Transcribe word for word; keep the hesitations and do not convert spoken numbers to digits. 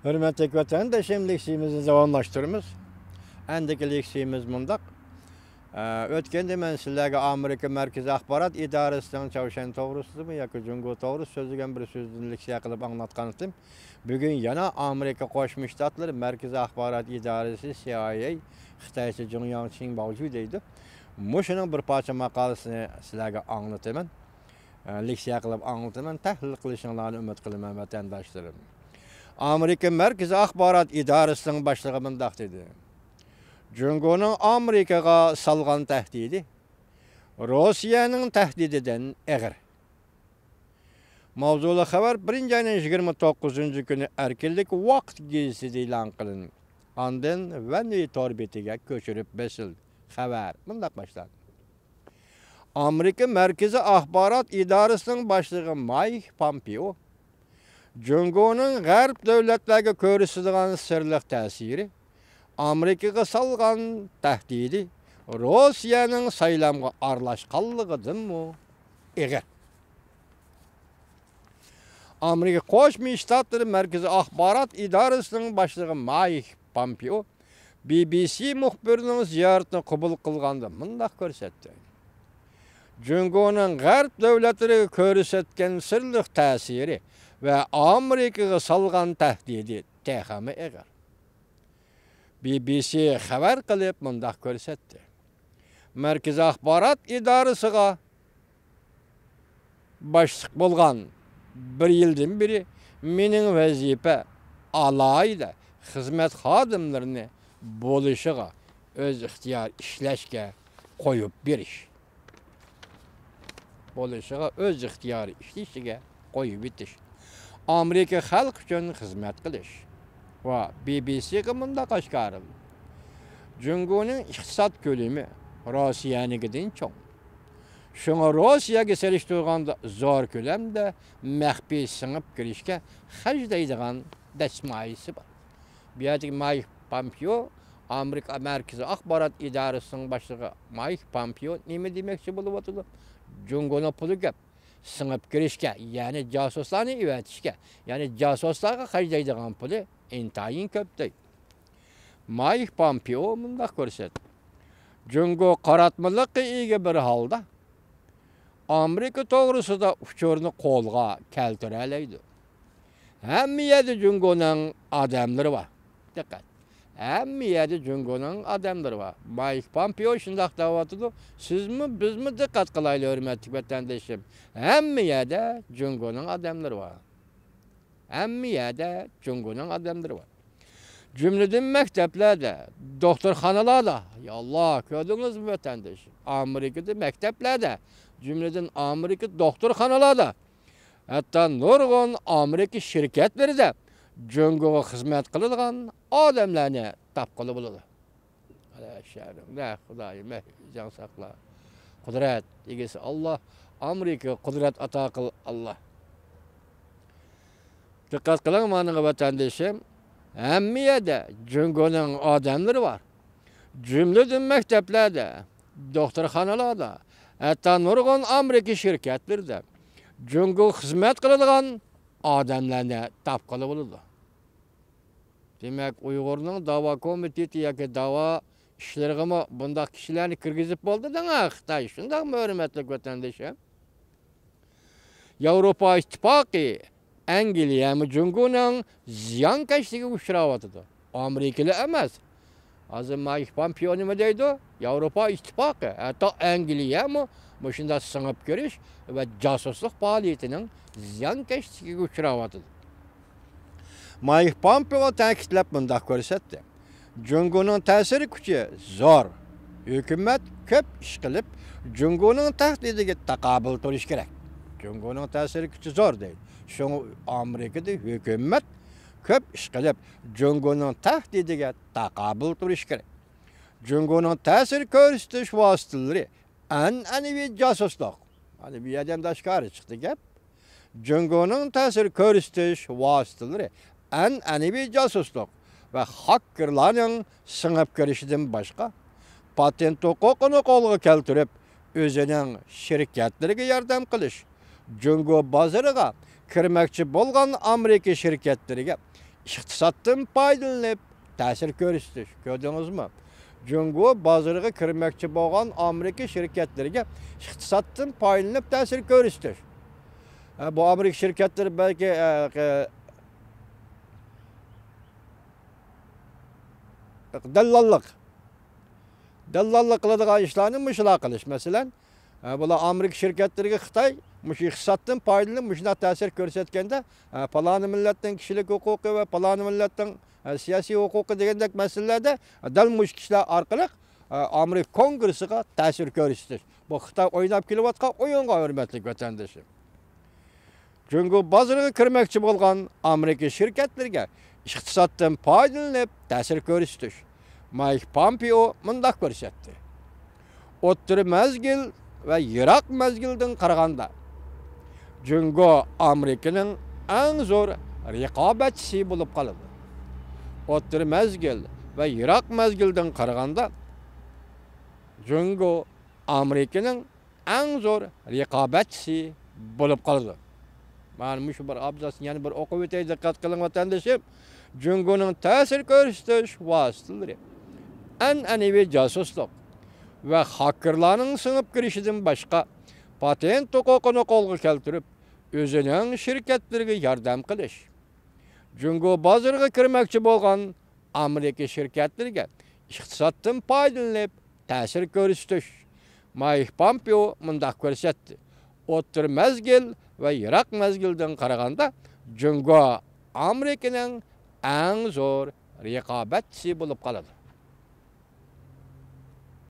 ھۆرمەتلىك ۋەتەنداشلىرىم، لېكسىيىمىزنى داۋاملاشتۇرىمىز. ئەندىكى لېكسىيىمىز مۇنداق. ئە، ئۆتكەندە مەن سىلەرگە ئامېرىكا مەركىزىي ئاخبارات ئىدارىسىنىڭ چاۋشيەن توغرىسىدىمۇ ياكى جۇڭگو توغرىسىدا سۆزلىگەن بىر سۆزدىن لېكسىيە قىلىپ ئاڭلاتقان ئىدىم. بۈگۈن يەنە ئامېرىكا قوشما شتاتلىرى مەركىزىي ئاخبارات ئىدارىسى، سى ئاي ئەي، خىتايچە جۇڭياڭچىڭ باۋجۈ دەيدۇ. مۇشۇنىڭ بىر پارچە ماقالىسىنى سىلەرگە ئاڭلىتىمەن. ئە، لېكسىيە قىلىپ ئاڭلىتىمەن، تەھلىل قىلىشىڭلارنى ئۈمىد قىلىمەن، ۋەتەنداشلىرىم. ئامېرىكا مەركىزىي ئاخبارات ئىدارىسىنىڭ باشلىقى مۇنداق دېدى: جۇڭگونىڭ ئامېرىكىغا سالغان تەھدىتى روسىيەنىڭ تەھدىتىدىن ئېغىر. ماۋزۇلۇق خەۋەر بىرىنچى ئاينىڭ يىگىرمە توققۇزىنچى كۈنى ئەركىنلىك ۋاقىت گېزىتىدە ئېلان قىلىندى. ئاندىن ۋەنۋېي تور بېتىگە كۆچۈرۈپ بېسىلدى. خەۋەر مۇنداق باشلاندى. ئامېرىكا مەركىزىي ئاخبارات ئىدارىسىنىڭ باشلىقى مايك پامپېئو جۇڭگونىڭ غەرب دۆلەتلەرگە كۆرسىتىدىغان سىرلىق تەسىرى، ئامېرىكىغا سالغان تەھدىتى روسىيەنىڭ سايلامغا ئارىلاشقانلىقىدىنمۇ ئېغىر. ئامېرىكا قوشما شتاتلىرى مەركىزىي ئاخبارات ئىدارىسىنىڭ باشلىقى مايك پامپېئو بى بى سى مۇخبىرىنىڭ زىيارىتىنى قوبۇل قىلغاندا مۇنداق كۆرسەتتى: جۇڭگونىڭ غەرب دۆلەتلىرىگە كۆرسەتكەن سىرلىق تەسىرى ۋە ئامېرىكىغا سالغان تەھدىتى تېخىمۇ ئېغىر. بى بى سى خەۋەر قىلىپ مۇنداق كۆرسەتتى: مەركىزىي ئاخبارات ئىدارىسىغا باشلىق بولغان بىر يىلدىن بېرى مېنىڭ ۋەزىپە ئالاھىدە خىزمەت خادىملىرىنى بولۇشىغا ئۆز ئىختىيارى ئىشلەشكە قويۇپ بېرىش. بولۇشىغا ئۆز ئىختىيارى ئىشلىشىگە قويۇۋېتىش. ئامېرىكا خەلقى ئۈچۈن خىزمەت قىلىش. ۋە بى بى سىغا مۇنداق ئاشكارىلىدى: جۇڭگونىڭ ئىقتىساد كۆلىمى روسىيەنىڭكىدىن چوڭ. شۇڭا روسىيەگە سېلىشتۇرغاندا زور كۆلەمدە مەخپىي سىڭىپ كىرىشكە خەجلەيدىغان دەسمايىسى بار. بۇ يەردىكى مايك پامپېئو، ئامېرىكا مەركىزىي ئاخبارات ئىدارىسىنىڭ باشلىقى مايك پامپېئو نېمە دېمەكچى بولۇۋاتىدۇ؟ جۇڭگونىڭ پۇلى كۆپ. سىڭىپ كىرىشكە، يەنى جاسۇسلارنى ئەۋەتىشكە، يەنى جاسۇسلارغا خەجلەيدىغان پۇلى ئىنتايىن كۆپ دەيدۇ. مايك پامپېئو مۇنداق كۆرسەتتى: جۇڭگو قاراتمىلىققا ئىگە بىر ھالدا ئامېرىكا توغرىسىدا ئۇچۇرنى قولغا كەلتۈرەلەيدۇ. ھەممە يەردە جۇڭگونىڭ ئادەملىرى بار. دىققەت! ھەممە يەردە جۇڭگونىڭ ئادەملىرى بار. مايك پامپېئو شۇنداق دەۋاتىدۇ. سىزمۇ، بىزمۇ دىققەت قىلايلى، ھۆرمەتلىك ۋەتەندىشىم. ھەممە يەردە جۇڭگونىڭ ئادەملىرى بار. ھەممە يەردە جۇڭگونىڭ ئادەملىرى بار. جۈملىدىن مەكتەپلەردە، دوختۇرخانىلاردا، يا ئاللا، كۆردىڭىزمۇ ۋەتەنداش؟ ئامېرىكىدا مەكتەپلەردە، جۈملىدىن ئامېرىكا دوختۇرخانىلاردا، ھەتتا نۇرغۇن ئامېرىكا شىركەتلىرىدە جۇڭگوغا خىزمەت قىلىدىغان ئادەملەرنى تاپقىلى بولىدۇ. ئەلە شەرم، نە خۇدايىم، ئەي جان ساقلا. قۇدرەت ئىگىسى ئاللا، ئامېرىكىغا قۇدرەت ئاتا قىل ئاللا. دىققەت قىلىڭ مانىڭغا ۋەتەندىشىم، ھەممە يەردە جۇڭگونىڭ ئادەملىرى بار. جۈملىدىن مەكتەپلەردە، دوختۇرخانىلاردا، ھەتتا نۇرغۇن ئامېرىكا شىركەتلىرىدە جۇڭگوغا خىزمەت قىلىدىغان ئادەملەرنى تاپقىلى بولىدۇ. دېمەك، ئۇيغۇرنىڭ داۋا كومىتېتى ياكى داۋا ئىشلىرىغىمۇ بۇنداق كىشىلەرنى كىرگۈزۈپ بولدى دەڭا خىتاي، شۇنداقمۇ، ھۆرمەتلىك ۋەتەندىشىم؟ ياۋروپا ئىتتىپاقى، ئەنگلىيەمۇ جۇڭگونىڭ زىيانكەشلىكىگە ئۇچراۋاتىدۇ. ئامېرىكىلا ئەمەس. ھازىر مايك پامپېئو نېمە دەيدۇ؟ ياۋروپا ئىتتىپاقى، ھەتتا ئەنگلىيەمۇ مۇشۇنداق سىڭىپ كىرىش ۋە جاسۇسلۇق پائالىيىتىنىڭ زىيانكەشلىكىگە ئۇچراۋاتىدۇ. مايك پامپېئو تەكىتلەپ مۇنداق كۆرسەتتى: جۇڭگونىڭ تەسىر كۈچى زور، ھۆكۈمەت كۆپ ئىش قىلىپ، جۇڭگونىڭ تەھدىتىگە تاقابىل تۇرۇش كېرەك. جۇڭگونىڭ تەسىر كۈچى زور دەيدۇ. شۇڭا ئامېرىكىدا ھۆكۈمەت كۆپ ئىش قىلىپ، جۇڭگونىڭ تەھدىتىگە تاقابىل تۇرۇش كېرەك. جۇڭگونىڭ تەسىر كۆرسىتىش ۋاسىتىلىرى ئەنئەنىۋى جاسۇسلۇق. مانا بۇ يەردە ئەمدى ئاشكارا چىقتى گەپ. جۇڭگونىڭ تەسىر كۆرسىتىش ۋاسىتىلىرى ئەنئەنىۋى جاسۇسلۇق ۋە خاككېرلارنىڭ سىڭىپ كىرىشىدىن باشقا، پاتېنت ھوقۇقىنى قولغا كەلتۈرۈپ، ئۆزىنىڭ شىركەتلىرىگە ياردەم قىلىش، جۇڭگو بازىرىغا كىرمەكچى بولغان ئامېرىكا شىركەتلىرىگە ئىقتىسادتىن پايدىلىنىپ تەسىر كۆرسىتىش. كۆردىڭىزمۇ؟ جۇڭگو بازىرىغا كىرمەكچى بولغان ئامېرىكا شىركەتلىرىگە ئىقتىسادتىن پايدىلىنىپ تەسىر كۆرسىتىش. ھە، بۇ ئامېرىكا شىركەتلىرى بەلكى، ھە، دەللاللىق، دەللاللىق قىلىدىغان ئىشلارنى مۇشۇلار قىلىش. مەسىلەن، ھە، بۇلار ئامېرىكا شىركەتلىرىگە خىتاي مۇشۇ ئىقتىسادتىن پايدىلىنىپ مۇشۇنداق تەسىر كۆرسەتكەندە، ھە، پالانى مىللەتنىڭ كىشىلىك ھوقۇقى ۋە پالانى مىللەتنىڭ، ھە، سىياسىي ھوقۇقى دېگەندەك مەسىلىلەردە، ھە، دەل مۇشۇ كىشىلەر ئارقىلىق، ھە، ئامېرىكا كونگرېسسىغا تەسىر كۆرسىتىش. بۇ خىتاي ئويناپ كېلىۋاتقان ئويۇنغا، ھۆرمەتلىك ۋەتەندىشىم. جۇڭگو بازىرىغا كىرمەكچى بولغان ئامېرىكا شىركەتلىرىگە ئىقتىسادتىن پايدىلىنىپ تەسىر كۆرسىتىش. مايك پامپېئو مۇنداق كۆرسەتتى: ئوتتۇرا مەزگىل ۋە يىراق مەزگىلدىن قارىغاندا، جۇڭگو ئامېرىكىنىڭ ئەڭ زور رىقابەتچىسى بولۇپ قالىدۇ. ئوتتۇرا مەزگىل ۋە يىراق مەزگىلدىن قارىغاندا، جۇڭگو ئامېرىكىنىڭ ئەڭ زور رىقابەتچىسى بولۇپ قالىدۇ. مانا مۇشۇ بىر ئابزاسنى يەنە بىر ئوقۇپ ئۆتەي، دىققەت قىلىڭ، ۋەتەندىشىم. جۇڭگونىڭ تەسىر كۆرسىتىش ۋاسىتىلىرى، ئەنئەنىۋى جاسۇسلۇق ۋە خاكېرلارنىڭ سىڭىپ كىرىشىدىن باشقا، پاتېنت ھوقۇقىنى قولغا كەلتۈرۈپ، ئۆزىنىڭ شىركەتلىرىگە ياردەم قىلىش. جۇڭگو بازىرىغا كىرمەكچى بولغان ئامېرىكا شىركەتلىرىگە ئىقتىسادتىن پايدىلىنىپ تەسىر كۆرسىتىش. مايك پامپېئو مۇنداق كۆرسەتتى: ئوتتۇرا مەزگىل ۋە يىراق مەزگىلدىن قارىغاندا، جۇڭگو ئامېرىكىنىڭ ئەڭ زور رىقابەتچىسى بولۇپ قالىدۇ.